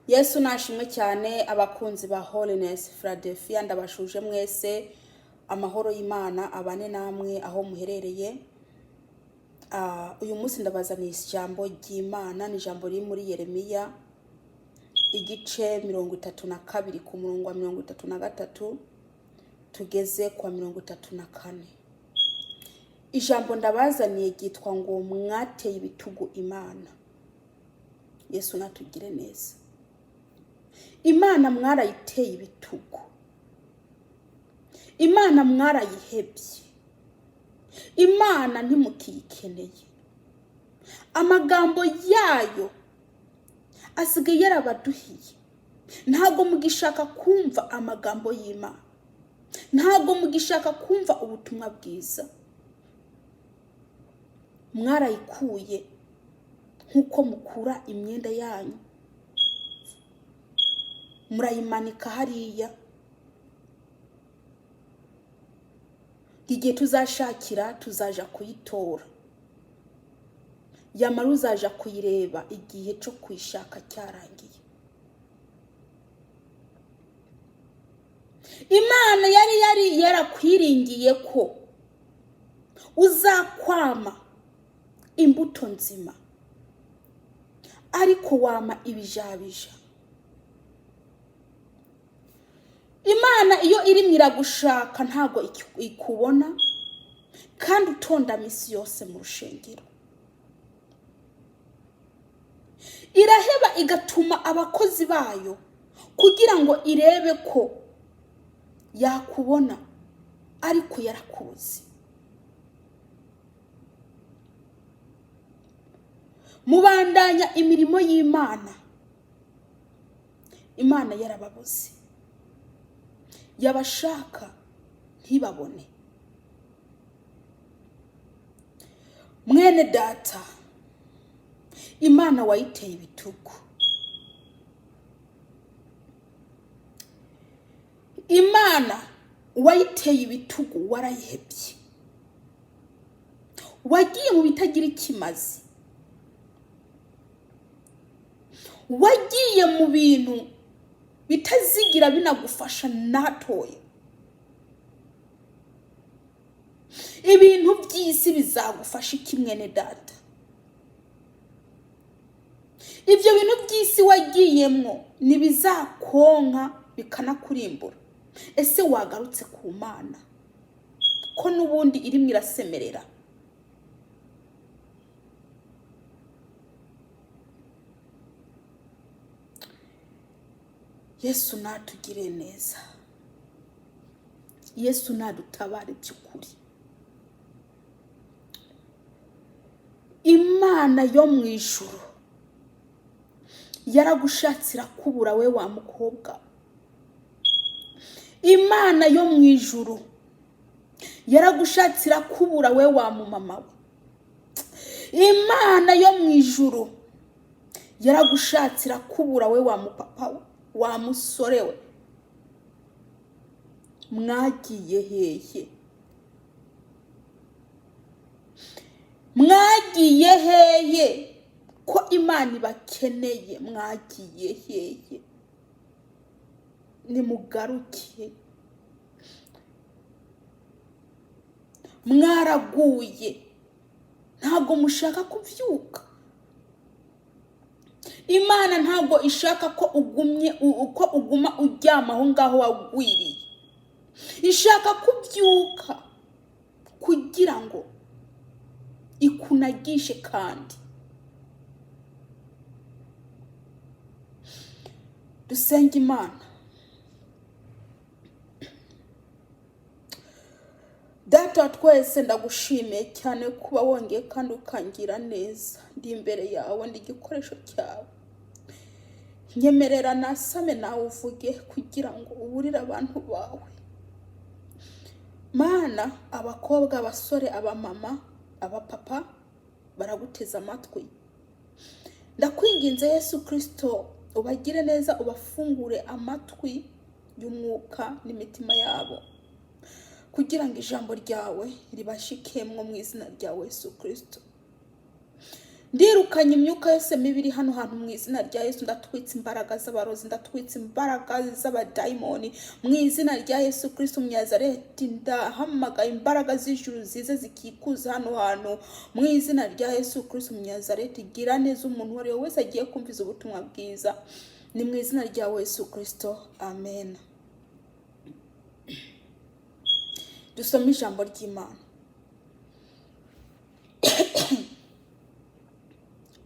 Yesu nashimwe cyane. Abakunzi ba Holiness Philadelphia, ndabashuje mwese. Amahoro y'Imana abane namwe aho muherereye. Uyu munsi ndabazaniye ijambo ry'Imana. Ni ijambo riri muri Yeremiya igice 32, ku murongo wa 33 tugeze ku wa 34. Ijambo ndabazaniye ryitwa ngo "Mwateye ibitugu Imana". Yesu natugire neza. Imana mwarayiteye ibitugu, Imana mwarayihebye, Imana ntimukiyikeneye. Amagambo yayo asigaye yarabaduhiye. Ntabwo mugishaka kumva amagambo y'Imana, ntabwo mugishaka kumva ubutumwa bwiza. Mwarayikuye nk'uko mukura imyenda yanyu, murayimanika hariya. Igihe tuzashakira tuzaja kuyitora, yamara uzaja kuyireba igihe cyo kuyishaka cyarangiye. Imana yari yarakwiringiye ko uzakwama imbuto nzima, ariko wama ibijabija. Imana iyo irimo iragushaka ntabwo ikubona, kandi utonda minsi yose mu rushengero. Iraheba igatuma abakozi bayo kugira ngo irebe ko yakubona, ariko yarakuzi. Mubandanya imirimo y'Imana, Imana yarababuze, yabashaka ntibabone. Mwene data, Imana wayiteye ibitugu. Imana wayiteye ibitugu, warayihebye, wagiye mu bitagira ikimazi, wagiye mu bintu bitazigira binagufasha natoya. Ibintu by'isi bizagufasha iki, mwene data? Ibyo bintu by'isi wagiyemwo ntibizakonka bikanakurimbura. Ese wagarutse ku Mana ko n'ubundi irimo irasemerera? Yesu natugire neza, Yesu nadutabare by'ukuri. Imana yo mu ijuru yaragushatse irakubura, we wa mukobwa. Imana yo mu ijuru yaragushatse irakubura, we wa mumama we. Imana yo mu ijuru yaragushatse irakubura, we wa mupapa we, wa musore we. Mwagiye hehe? Mwagiye hehe ko Imana ibakeneye? Mwagiye hehe? Nimugaruke. Mwaraguye, ntabwo mushaka kubyuka. Imana ntabwo ishaka ko ugumye uko uguma uryama aho ngaho wagwiriye. Ishaka kubyuka kugira ngo ikunagishe. Kandi dusenge Imana. Data wa twese, ndagushimiye cyane kuba wongeye kandi ukangira neza. Ndi imbere yawe, ndi igikoresho cyawe. Nyemerera nasame nawe uvuge kugira ngo uburire abantu bawe. Mana, abakobwa, abasore, abamama, abapapa baraguteze amatwi. Ndakwinginze Yesu Kirisito, ubagire neza, ubafungure amatwi y'umwuka n'imitima yabo kugira ngo ijambo ryawe ribashikemwo, mu izina rya Yesu Kirisito. Ndirukanye imyuka yose mibi iri hano hantu mu izina rya Yesu. Ndatwitse imbaraga z'abarozi, ndatwitse imbaraga z'abadayimoni mu izina rya Yesu Kristo Umunyazareti. Ndahamagaye imbaraga z'ijuru zize zikikuza hano hantu mu izina rya Yesu Kristo Umunyazareti. Gira neza umuntu uwo ari we wese agiye kumviza ubutumwa bwiza, ni mu izina rya Yesu Kristo, amen. Dusome ijambo ry'Imana.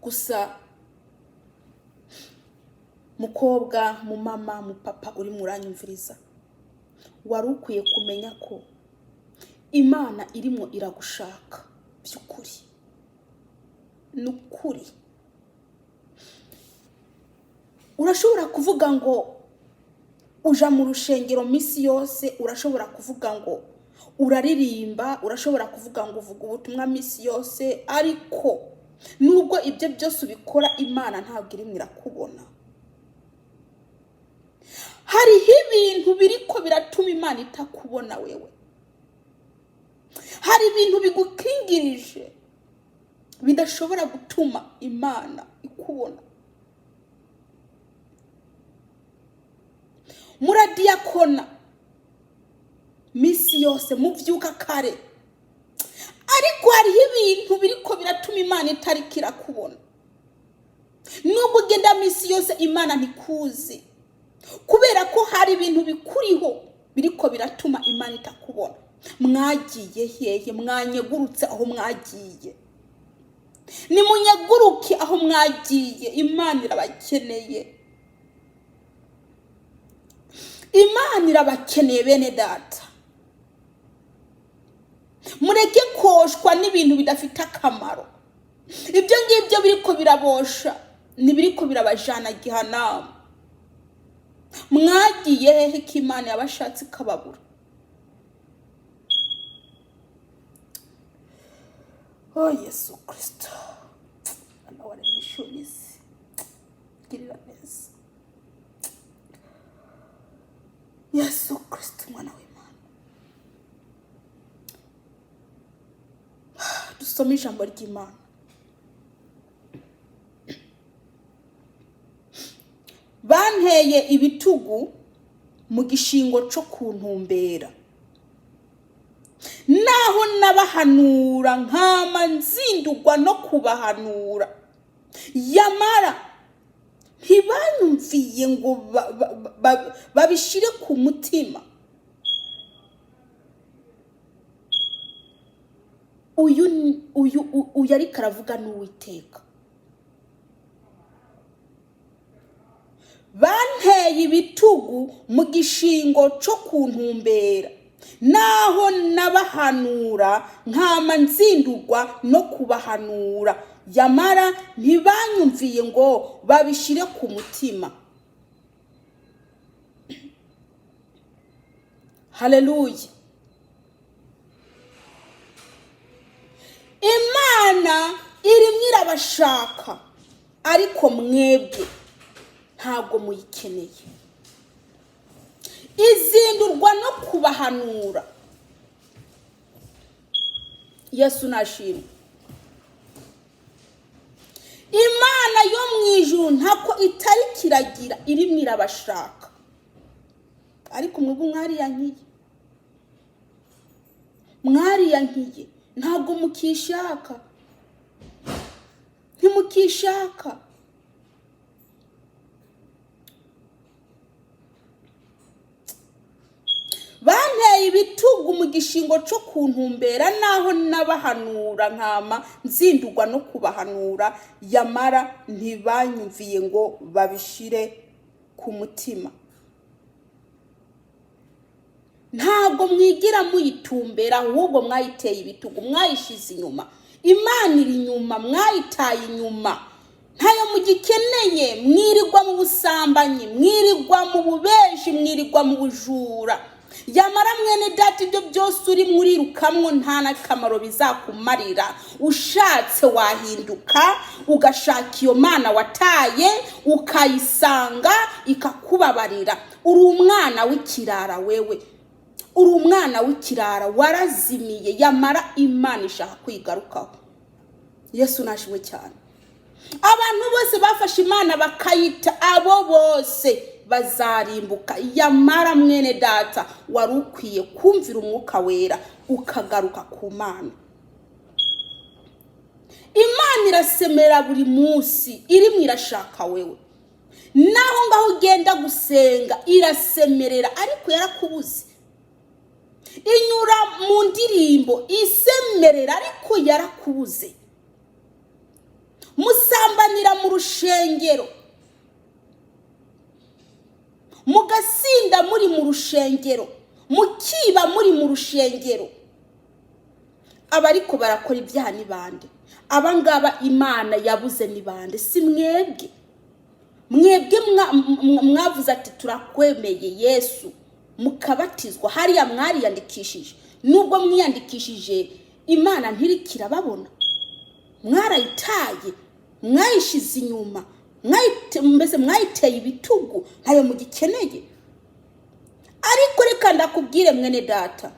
Gusa mukobwa, mumama, mupapa urimo uranyumviriza, wari ukwiye kumenya ko Imana irimo iragushaka by'ukuri, ni ukuri. Urashobora kuvuga ngo uja mu rushengero minsi yose, urashobora kuvuga ngo uraririmba, urashobora kuvuga ngo uvuga ubutumwa minsi yose, ariko nubwo ibyo byose ubikora, Imana ntabwo irimo irakubona. Hariho ibintu biriko biratuma Imana itakubona wewe, hari ibintu bigukingirije bidashobora gutuma Imana ikubona. Muradiyakona minsi yose, muvyuka kare, ariko hariho ibintu biriko biratuma Imana itariko irakubona. Nubwo ugenda minsi yose, Imana ntikuzi, kubera ko hari ibintu bikuriho biriko biratuma Imana itakubona. Mwagiye hehe? Mwanyegurutse aho mwagiye, nimunyeguruke aho mwagiye. Imana irabakeneye, Imana irabakeneye bene data. Mureke koshwa n'ibintu bidafite akamaro. Ibyo ngibyo biriko birabosha ntibiriko birabajana gihanamu. Mwagiye hehe ko Imana yabashatse ikababura? Oh Yesu Kristo, Mwana waremye ijuru n'isi, girira neza. Yesu Kristo, Umwana w'Imana. Dusome ijambo ry'Imana. Banteye ibitugu mu gishingo cyo kuntumbera, naho nabahanura nkama nzindugwa no kubahanura, yamara ntibanyumviye ngo babishire ku mutima. Uyu ariko aravuga n'Uwiteka. Banteye ibitugu mu gishingo cyo kuntumbera, naho nabahanura nkama nzindugwa no kubahanura, yamara ntibanyumviye ngo babishire ku mutima. Haleluya. Imana irimwo irabashaka, ariko mwebwe ntabwo muyikeneye. Izindurwa no kubahanura. Yesu nashimwe. Imana yo mu ijuru ntako itari kiragira, irimwo irabashaka, ariko mwebwe mwariyankiye, mwariyankiye, ntabwo mukishaka, ntimukishaka. Banteye ibitugu mu gishingo cyo kuntumbera, naho nabahanura nkama nzindugwa no kubahanura, yamara ntibanyumviye ngo babishire ku mutima. Ntabwo mwigira muyitumbera, ahubwo mwayiteye ibitugu, mwayishize inyuma. Imana iri inyuma, mwayitaye inyuma, ntayo mugikeneye. Mwirirwa mu busambanyi, mwirirwa mu bubeshi, mwirirwa mu bujura, yamara mwene data ibyo byose uri murirukamwo nta n'akamaro bizakumarira. Ushatse wahinduka ugashaka iyo mana wataye ukayisanga ikakubabarira. Uri umwana w'ikirara wewe, uri umwana w'ikirara, warazimiye, yamara Imana ishaka kwigarukaho. Yesu nashimwe cyane. Abantu bose bafashe Imana bakayita, abo bose bazarimbuka. Yamara mwene data, wari ukwiye kumvira Umwuka Wera ukagaruka ku Mana. Imana irasemera buri munsi, irimo irashaka wewe. Naho ngaho ugenda gusenga irasemerera, ariko yarakubuze. Inyura mu ndirimbo isemerera, ariko yarakubuze. Musambanira mu rushengero, mugasinda muri mu rushengero, mukiba muri mu rushengero. Abariko barakora ibyaha ni bande? Abangaba Imana yabuze ni bande? Si mwebwe? Mwebwe mwavuze ati: "Turakwemeye Yesu," mukabatizwa hariya, mwariyandikishije. Nubwo mwiyandikishije, Imana ntirikirababona. Mwarayitaye, mwayishize inyuma, mbese mwayiteye ibitugu, ntayo mugikeneye. Ariko reka ndakubwire mwene data,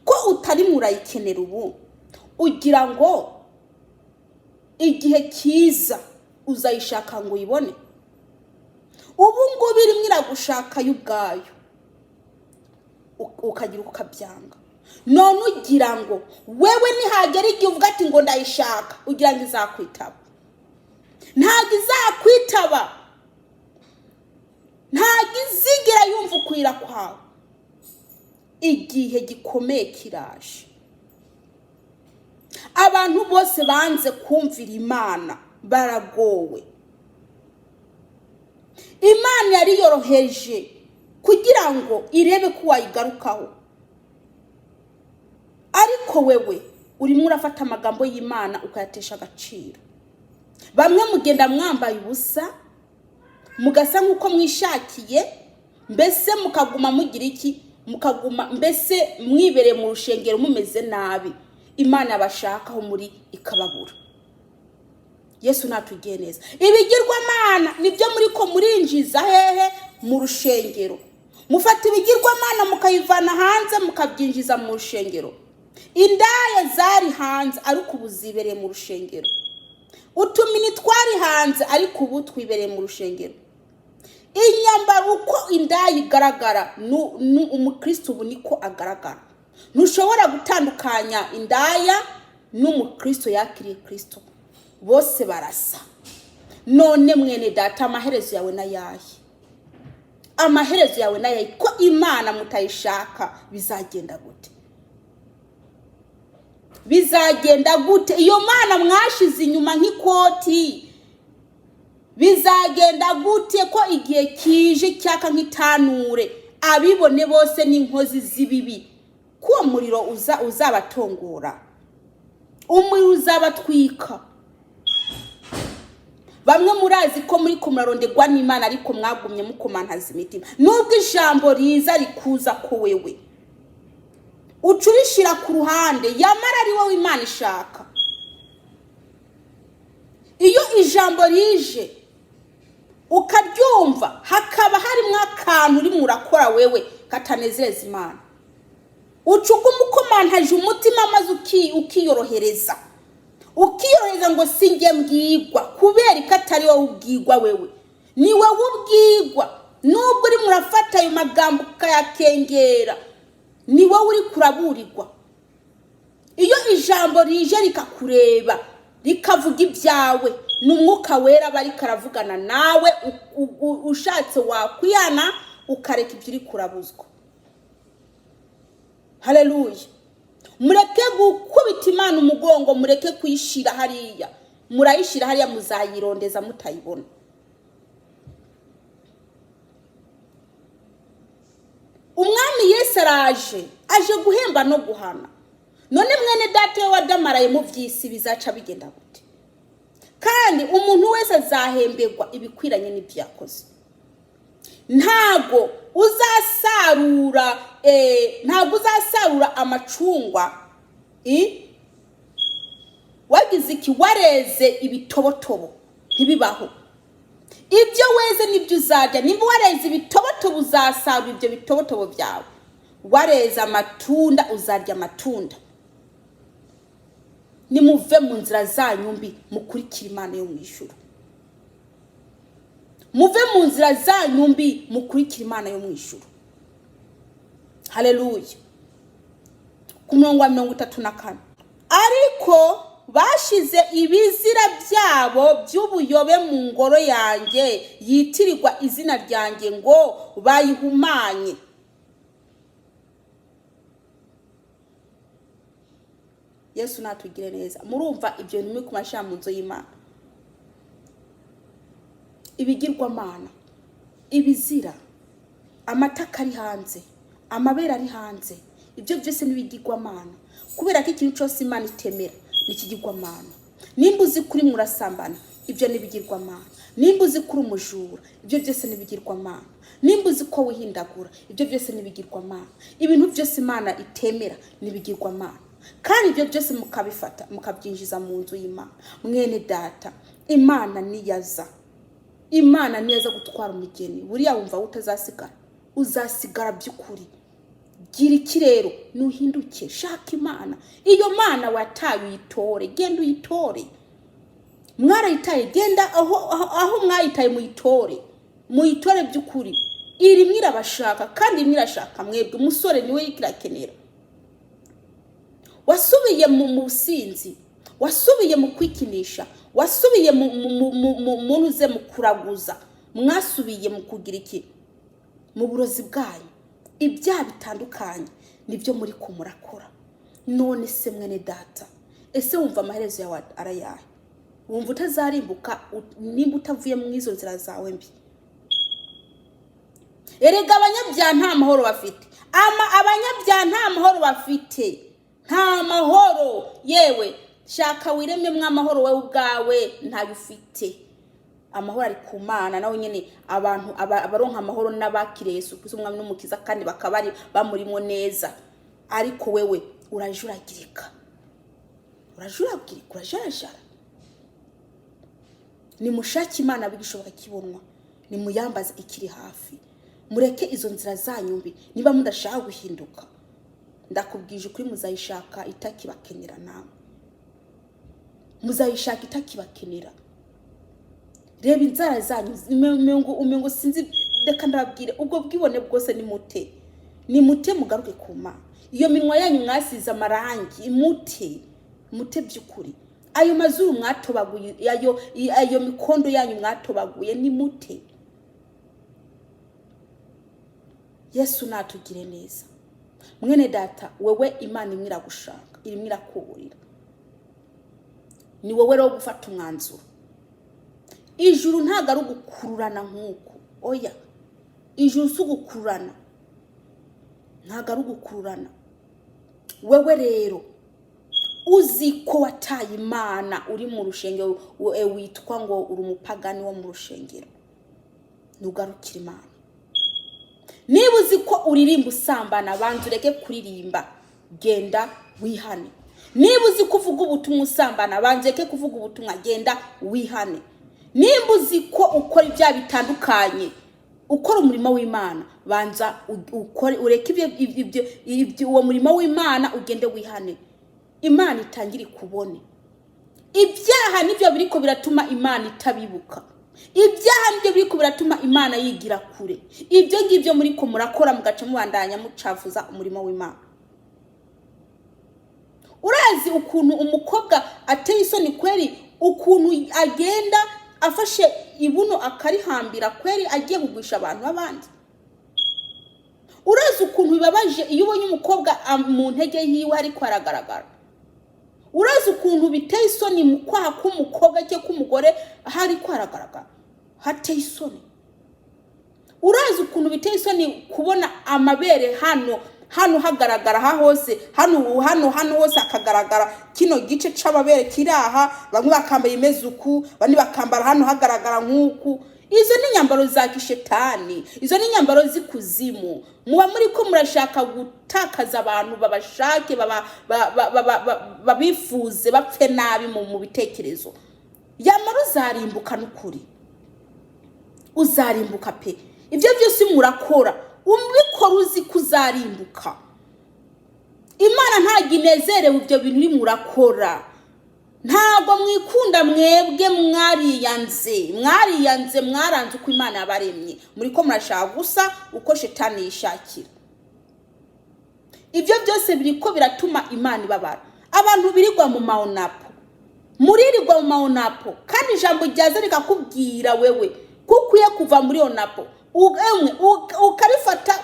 ko utari murayikenera ubu, ugira ngo igihe cyiza uzayishaka ngo uyibone? Ubu ngubu irimo iragushaka yo ubwayo, ukagira ukabyanga. None ugira ngo wewe nihagera igihe uvuga ati ngo ndayishaka, ugira ngo izakwitaba? Ntabwo izakwitaba, ntabwo izigera yumva ukwira kwawe. Igihe gikomeye kiraje. Abantu bose banze kumvira Imana baragowe. Imana yariyoroheje kugira ngo irebe ko wayigarukaho, ariko wewe urimo urafata amagambo y'Imana ukayatesha agaciro. Bamwe mugenda mwambaye ubusa, mugasa nk'uko mwishakiye, mbese mukaguma mugira iki? Mukaguma mbese mwibereye mu rushengero mumeze nabi. Imana yabashakaho muri ikababura. Yesu natugiye neza. Ibigirwamana nibyo muri ko murinjiza hehe? Mu rushengero. Mufata ibigirwamana mukayivana hanze, mukabyinjiza mu rushengero. Indaya zari hanze, ariko ubu zibereye mu rushengero. Utumini twari hanze, ariko ubu twibereye mu rushengero. Inyambaro, uko indaya igaragara, umukristo ubu niko agaragara. Ntushobora gutandukanya indaya n'umukristo yakiriye Kristo, bose barasa. None mwene data, amaherezo yawe n'ayahe? Amaherezo yawe n'ayahe? Ko Imana mutayishaka, bizagenda gute? Bizagenda gute? Iyo Mana mwashize inyuma nk'ikoti, bizagenda gute ko igihe kije cyaka nk'itanure, abibone bose n'inkozi z'ibibi, ko uwo muriro uza uzabatongora, umuriro uzabatwika? Bamwe murazi ko muri ko murarondegwa n'Imana, ariko mwagumye mukomantaza imitima. Nubwo ijambo riza rikuza ko wewe uca urishira ku ruhande, yamara ari wowe Imana ishaka. Iyo ijambo rije ukaryumva, hakaba harimo akantu urimo urakora wewe katanezereza Imana, uca uguma ukomantaje umutima, maze ukiyorohereza, ukiyorohereza ngo si njye mbwigwa. Kubera ko atari wowe ubwigwa, wewe ni wowe ubwigwa. Nubwo urimo urafata ayo magambo ukayakengera, ni wowe uri kuraburirwa. Iyo ijambo rije rikakureba, rikavuga ibyawe, ni Umwuka Wera aba ariko aravugana nawe. Ushatse wakwihana, ukareka ibyo uri kurabuzwa. Haleluya! Mureke gukubita Imana umugongo, mureke kuyishyira hariya. Murayishyira hariya, muzayirondeza mutayibona. Umwami Yesu araje, aje guhemba no guhana. None mwene data, we wadamaraye mu by'isi, bizaca bigenda gute? Kandi umuntu wese azahemberwa ibikwiranye n'ibyo yakoze. Ntabwo uzasarura, ntabwo uzasarura amacungwa wagize iki? Wareze ibitobotobo, ntibibaho. Ibyo weze nibyo uzarya. Nimba wareze ibitobotobo, uzasarura ibyo bitobotobo byawe. Wareze amatunda, uzarya amatunda. Nimuve mu nzira zanyu mbi, mukurikire Imana yo mu ijuru. Muve mu nzira zanyu mbi, mukurikire Imana yo mu ijuru. Haleluya. Ku murongo wa 34: "Ariko bashize ibizira byabo by'ubuyobe mu ngoro yanjye yitirirwa izina ryanjye, ngo bayihumanye." Yesu natugire neza. Murumva ibyo bintu muri kumashyira mu nzu y'Imana, ibigirwamana, ibizira, amataka ari hanze, amabere ari hanze, ibyo byose n'ibigirwamana, kubera ko ikintu cyose Imana itemera ni ikigirwamana. Nimba uzi kuri murasambana, ibyo ni ibigirwamana. Nimba uzi kuri umujura, ibyo byose ni ibigirwamana. Nimba uzi ko wihindagura, ibyo byose ni ibigirwamana. Ibintu byose Imana itemera ni ibigirwamana, kandi ibyo byose mukabifata mukabyinjiza mu nzu y'Imana. Mwene data, Imana niyaza, Imana niyaza gutwara umugeni, buriya wumva utazasigara, uzasigara by'ukuri. Gira iki rero? Nuhinduke, shaka Imana. Iyo mana wataye uyitore, genda uyitore. Mwarayitaye, genda aho mwayitaye muyitore, muyitore by'ukuri. Irimwo irabashaka, kandi imwe irashaka mwebwe. Umusore niwe irakenera. Wasubiye mu businzi, wasubiye mu kwikinisha, wasubiye mu ntuze, mu kuraguza, mwasubiye mu kugira iki, mu burozi bwanyu, ibyaha bitandukanye nibyo muri ko murakora. None se mwene data, ese wumva amaherezo yawe arayahe? Wumva utazarimbuka nimba utavuye mu izo nzira zawe mbi? Erega abanyabyaha nta mahoro bafite. Abanyabyaha nta mahoro bafite, nta mahoro. Yewe, shaka wirememo amahoro wowe ubwawe, ntayo ufite. Amahoro ari ku Mana nawe nyine. Abantu abaronka amahoro n'abakiriye Yesu Kristo umwami n'umukiza, kandi bakaba bari bamurimo neza. Ariko wewe urajuragirika, urajuragirika, urajarajara. Nimushake Imana bigishoboka kibonwa, nimuyambaze ikiri hafi. Mureke izo nzira zanyu mbi. Niba mudashaka guhinduka, ndakubwije ukuri, muzayishaka itakibakenera. Namwe muzayishaka itakibakenera. Reba inzara zanyu, umengo sinzi. Reka ndababwire, ubwo bwibone bwose nimute, nimute, mugaruke ku Mana. Iyo minwa yanyu mwasize amarangi, mute, mute by'ukuri. Ayo mazuru mwatobaguye, ayo mikondo yanyu mwatobaguye, nimute. Yesu natugire neza. Mwene data, wewe Imana imwe iragushaka, irimo irakuburira. Ni wowe rero gufata umwanzuro. Ijuru ntabwo ari ugukururana nk'uku, oya. Ijuru si ugukururana, ntabwo ari ugukururana. Wewe rero uzi ko wataye Imana, uri mu rushengero, witwa ngo uri umupagani wo mu rushengero, ntugarukire Imana. Niba uzi ko uririmba usambana, banza ureke kuririmba, genda wihane. Niba uzi ko uvuga ubutumwa usambana, banza ureke kuvuga ubutumwa, genda wihane. Nimba uzi ko ukora ibyaha bitandukanye ukora umurimo w'Imana, banza ukore, ureke ibyo uwo murimo w'Imana, ugende wihane, Imana itangire ikubone. Ibyaha nibyo biriko biratuma Imana itabibuka. Ibyaha nibyo biriko biratuma Imana yigira kure. Ibyo ngibyo muri ko murakora, mugaca mubandanya mucafuza umurimo w'Imana. Urazi ukuntu umukobwa ateye isoni kweri, ukuntu agenda afashe ibuno akarihambira kweri, agiye kugwisha abantu b'abandi? Urazi ukuntu bibabaje iyo ubonye umukobwa mu ntege yiwe ariko aragaragara? Urazi ukuntu biteye isoni mu kwaha k'umukobwa cyangwa k'umugore hariko haragaragara? Hateye isoni. Urazi ukuntu biteye isoni kubona amabere hano hano hagaragara, aha hose, hano hano hano hose hakagaragara, kino gice c'amabere kiri aha? Bamwe bakambara imeze uku, abandi bakambara hano hagaragara nk'uku. Izo ni inyambaro za kishetani, izo ni inyambaro z'ikuzimu. Muba muri ko murashaka gutakaza abantu babashake, babifuze, bapfe nabi mu bitekerezo. Yamara uzarimbuka n'ukuri, uzarimbuka pe. Ibyo byose murakora, ubikora uzi ko uzarimbuka. Imana ntabwo inezerewe ibyo bintu urimo urakora. Ntabwo mwikunda mwebwe, mwariyanze, mwariyanze, mwaranze uko Imana yabaremye. Muri ko murashaka gusa uko shetani yishakira. Ibyo byose biri ko biratuma Imana ibabara. Abantu birirwa mu maonapo, muririrwa mu maonapo, kandi ijambo ryaza rikakubwira wewe ko ukwiye kuva muri onapo, emwe ukarifata,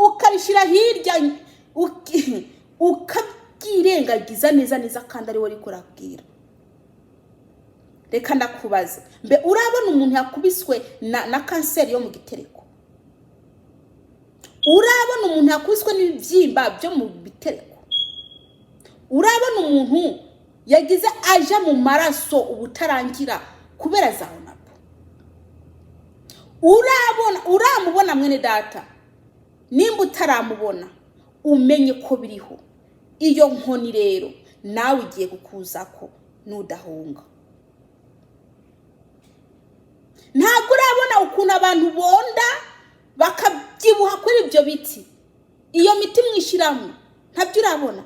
ukarishyira hirya, ukabyirengagiza neza neza, kandi ari we ariko urabwira. Reka ndakubaza, mbe urabona umuntu yakubiswe na kanseri yo mu gitereko? Urabona umuntu yakubiswe n'ibibyimba byo mu bitereko? Urabona umuntu yagize aja mu maraso ubutarangira kubera za onapo? Urabona, uramubona mwene data? Nimba utaramubona, umenye ko biriho. Iyo nkoni rero nawe igiye kukuzako nudahunga. Ntabwo urabona ukuntu abantu bonda bakabyibuha kuri ibyo biti, iyo miti mwishyiramo? Ntabyo urabona?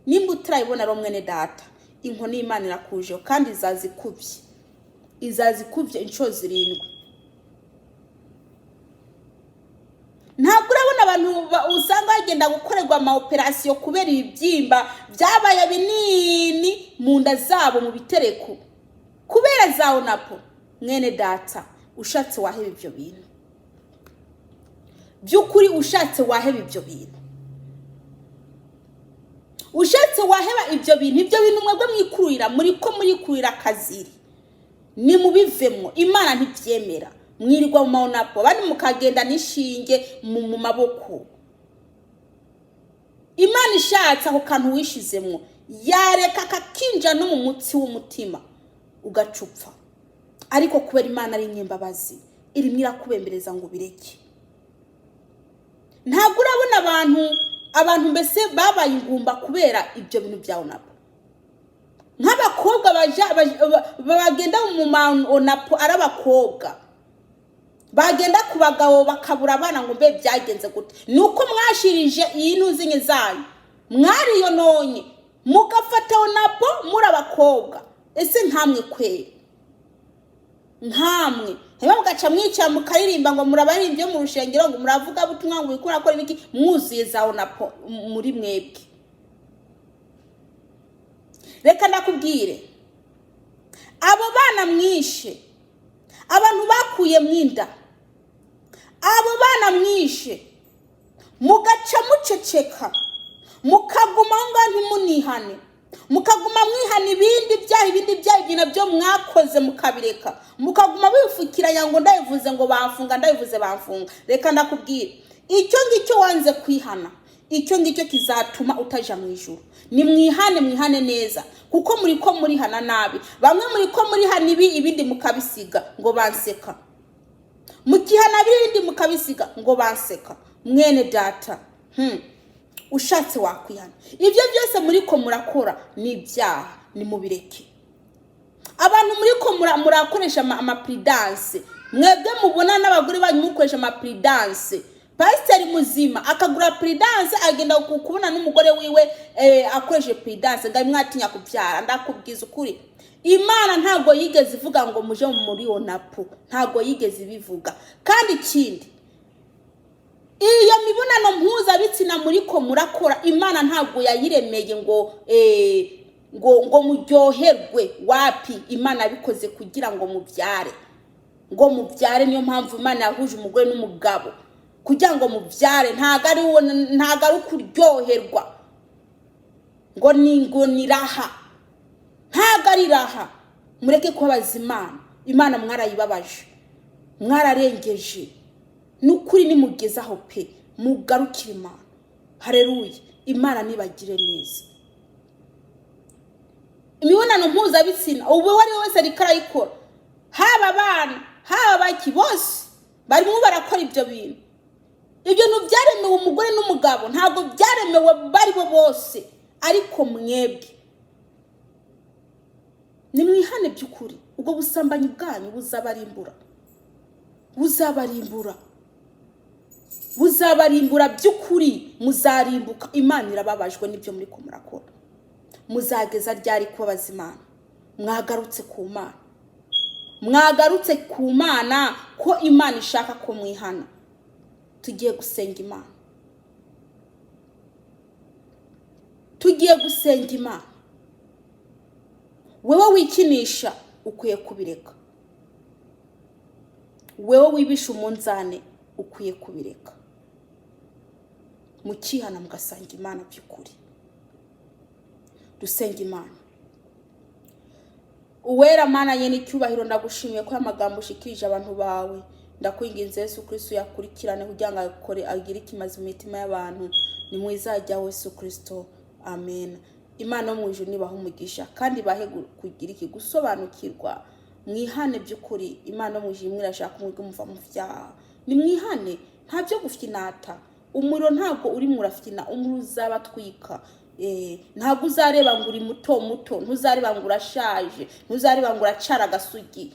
Nimba utarayibona rero mwene data, inkoni y'Imana irakujeho, kandi izaza ikubye, izaza ikubye inshuro 7. Ntabwo urabona abantu usanga bagenda gukorerwa ama operasiyo kubera ibibyimba byabaye binini mu nda zabo, mu bitereko, kubera za onapo? Mwene data, ushatse waheba ibyo bintu by'ukuri, ushatse waheba ibyo bintu, ushatse waheba ibyo bintu. Ibyo bintu mwebwe mwikururira, muri ko murikurira akaziri, nimubivemwo. Imana ntibyemera. Mwirirwa mu maonapo, abandi mukagenda n'ishinge mu maboko. Imana ishatse ako kantu wishizemwo yareka kakinjira no mu mutsi w'umutima ugacupfa, ariko kubera Imana ari inyembabazi, irimo irakubembereza ngo ubireke. Ntabwo urabona abantu mbese babaye ingumba kubera ibyo bintu bya onapo, nk'abakobwa bagenda mu maonapo ari abakobwa, bagenda ku bagabo bakabura abana, ngo mbe byagenze gute? Ni uko mwashirije iyi ntuzinye zanyu, mwariyononye, mugafata onapo muri abakobwa. Ese nkamwe kweri, nkamwe hanyuma mugaca mwicara mukaririmba ngo murabaririmbyi mu rushengero, ngo muravuga butumwa, ngo uriko urakora ibiki, mwuzuye za onapo muri mwebwe? Reka ndakubwire, abo bana mwishe, abantu bakuye mwinda, abo bana mwishe mugaca muceceka, mukaguma aho ngaho ntimunihane, mukaguma mwihana ibindi byaha, ibindi byaha, ibyo nabyo mwakoze mukabireka, mukaguma wifukiranya ngo ndabivuze ngo bamfunga, ndabivuze bamfunga. Reka ndakubwire, icyo ngicyo wanze kwihana, icyo ngicyo kizatuma utaja mu ijuru. Ni mwihane, mwihane neza, kuko muri ko murihana nabi. Bamwe muri ko murihana ibi, ibindi mukabisiga ngo banseka, mukihana ibindi mukabisiga ngo banseka. Mwene data, ushatse wakwihana. Ibyo byose muri ko murakora ni ibyaha, nimubireke. Abantu muri ko murakoresha amaprudence, mwebwe mubona n'abagore banyu mukoresha amaprudence, pasiteri muzima akagura prudence, agenda kubona n'umugore wiwe, akoresheje prudence, ngo mwatinya kubyara. Ndakubwiza ukuri, Imana ntabwo yigeze ivuga ngo muje muri onapo, ntabwo yigeze ibivuga. Kandi ikindi, iyo mibonano mpuzabitsina muri ko murakora, Imana ntabwo yayiremeye ngo muryoherwe. Wapi, Imana yabikoze kugira ngo mubyare, ngo mubyare. Niyo mpamvu Imana yahuje umugore n'umugabo kugira ngo mubyare. Ntabwo ari ukuryoherwa, ngo ni raha, ntabwo ari raha. Mureke kubabaza Imana. Imana mwarayibabaje, mwararengeje. Ni ukuri, nimugezaho pe, mugarukire Imana. Hareruye, Imana nibagire neza. Imibonano mpuzabitsina ubu uwo ari we wese ariko arayikora, haba abana, haba abaki, bose barimo barakora ibyo bintu. Ibyo bintu byaremewe umugore n'umugabo, ntabwo byaremewe bari bo bose. Ariko mwebwe nimwihane by'ukuri. Ubwo busambanyi bwanyu buzabarimbura, buzabarimbura, buzabarimbura by'ukuri, muzarimbuka. Imana irababajwe n'ibyo muri ko murakora. Muzageza ryari kubabaza Imana? Mwagarutse ku Mana, mwagarutse ku Mana, ko Imana ishaka ko mwihana. Tugiye gusenga Imana, tugiye gusenga Imana. Wewe wikinisha ukwiye kubireka, wewe wibisha umunzane ukwiye kubireka, mukihana mugasanga Imana by'ukuri. Dusenga Imana. Uwera Mana ye n'icyubahiro, ndagushimiye ko amagambo ushikirije abantu bawe. Ndakwinginze Yesu Kristo, yakurikirane kugira ngo akore agire ikimazi mu mitima y'abantu. Ni mwizajya Yesu Kristo, amen. Imana yo mu ijuru nibaha umugisha kandi bahe kugira iki? Gusobanukirwa. Mwihane by'ukuri. Imana yo mu ijuru imwe irashaka umwige muva mu byaha. Nimwihane, nta byo gufinata. Umuriro ntabwo urimo urafina, umuriro uzabatwika. Ntabwo uzareba ngo uri muto muto, ntuzareba ngo urashaje, ntuzareba ngo uracara agasugi.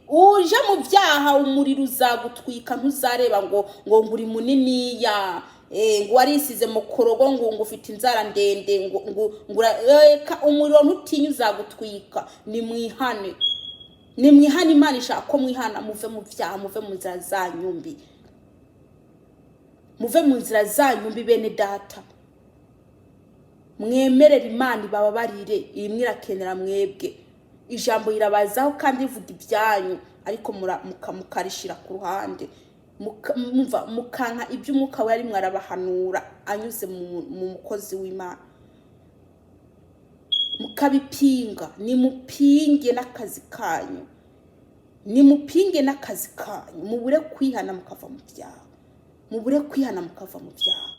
Uje mu byaha umuriro uzagutwika, ntuzareba ngo uri muniniya, ngo warisize mu korogo, ngo ufite inzara ndende, ngo reka umuriro ntutinye, uzagutwika. Nimwihane, nimwihane. Imana ishaka ko mwihana, muve mu byaha, muve mu nzira zanyu mbi, muve mu nzira zanyu mbi. Bene data, mwemerere Imana ibababarire. Irimo irakenera mwebwe. Ijambo rirabazaho kandi rivuga ibyanyu, ariko mukarishira ku ruhande, mukanka iby'Umwuka we arimo arabahanura anyuze mu mukozi w'Imana, mukabipinga. Nimupinge n'akazi kanyu, nimupinge n'akazi kanyu, mubure kwihana mukava mu byaha, mubure kwihana mukava mu byaha.